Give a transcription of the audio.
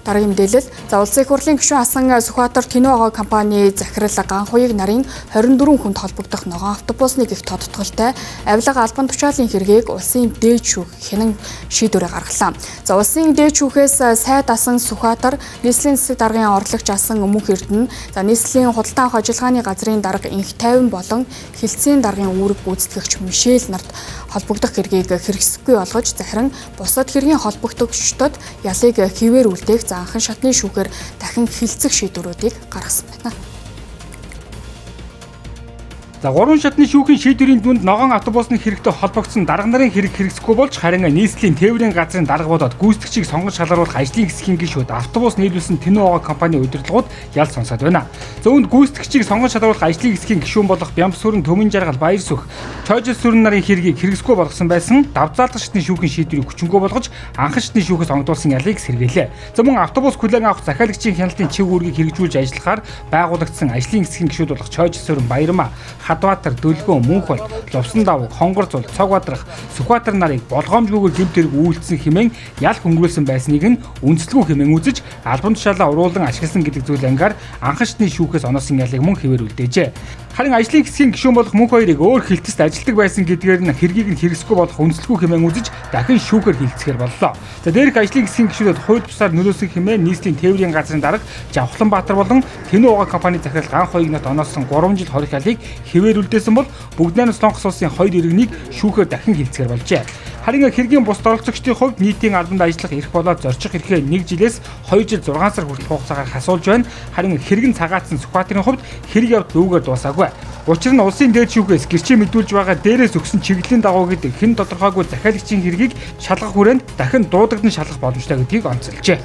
Дараагийн мэдээлэл. За, улсын их хурлын гишүүн Асан Сүхбаатар Тэнүү огоо компани захирал Ганхуйг нарын 24 хүнд холбогдох ногоон автобусны гих тодтголтой авилга албан тушаалын хэргийг улсын дээд шүүх хянан шийдвэрээ гаргалаа. За, улсын дээд шүүхээс сайд Асан Сүхбаатар, нийслэлийн засаг даргын орлогч Асан Мөнх Эрдэнэ, за, нийслэлийн худалдан авах ажиллагааны газрын дарга Инх Тайван болон хэлтсийн даргын үүрэг гүйцэтгэгч Мишель нарт холбогдох хэргийг хэрэгсэхгүй болгож, захиран бусад хэргийн холбогдогчдод ялыг хэвээр үлдээх, за, анхан шатны шүүхээр дахин хилцэх шийдвэрүүдийг гаргасан байна. За, гурван шатны шүүхийн шийдвэрийн дүнд ногоон автобусны хэрэгтэй холбогдсон дарга нарын хэрэг хэрэгсэхгүй болж, харин нийслэлийн тээврийн газрын дарга болоод гүйцэтгэгчийг сонгож шалгаруулах ажлын хэсгийн гишүүд, автобус нийлүүлсэн Тэнүү огоо компани удирдлагууд ял сонсоод байна. Зүүнд гүйцэтгэгчийг сонгож шалгаруулах ажлын хэсгийн гишүүн болох Бямбсүрэн, Төмөн Жаргал, Баярсүх, Чойжил сүрэн нарын хэргийг хэрэгсэхгүй болгосон байсан давзаалгах шатны шүүхийн шийдвэрийг хүчингүй болгож, анхан шатны шүүхээс онгодуулсан ялыг сэргээлээ. За, мөн автобус хүлээн авах захиалагчийн хяналтын чиг үүргийг хэрэгжүүлж ажиллахаар байгуулагдсан ажлын хэсгийн гишүүд болох Чойжил сүрэн, Баярмаа, Хадбаатар, Дөлгөөн, Мөнхболд, Лувсандав, Хонгорзул, Цогбадрах, Сүхбаатар нарыг болгоомжгүйгээр гэмт хэрэг үйлдсэн хэмээн ял хөнгөрүүлсэн байсныг нь үндэслэгүй хэмээн үзэж, албан тушаалаа уруулан ашигласан гэдэг зүйл ангаар анхан шатны шүүхээс оносон ялыг мөн хэвээр үлдээжээ. Харин ажлын хэсгийн гишүүн болох Мөнх хоёрыг өөр хэлтэст ажилладаг байсан гэдгээр нь хэргийг нь хэрэгсэхгүй болох үндэслэгүй хэмээн үзэж, дахин шүүхээр хилцэхээр боллоо. За, дээрх ажлын хэсгийн гишүүнүүд хууль бусаар нөлөөсөн хэмээн нийслэлийн тээврийн газрын дарга Жавхланбаатар болон Тэнүү угаа компани захирал Ганхуйг нарт оноосон 3 жил хорих ялыг хэвээр үлдээсэн бол бүгд найрамд Солонгос улсын 2 иргэнийг шүүхээр дахин хилцэхээр болжээ. Харин хэргийн бусад оролцогчдын хувьд нийтийн албанд ажиллах эрх болоод зорчих эрхээ 1 жилээс 2 жил 6 сар хүртэл хугацаагаар хасуулж байна. Харин хэрэг нь цагаатсан Сүхбаатарын хувьд хэрэг явдал үүгээр дуусаагүй. Учир нь улсын дээд шүүхээс гэрчийн мэдүүлж байгаа дээрээс өгсөн чиглэлийн дагуу гэдэг хэн тодорхойгүй захиалагчийн хэргийг шалгах хүрээнд дахин дуудагдан шалгах боломжтой гэдгийг онцолжээ.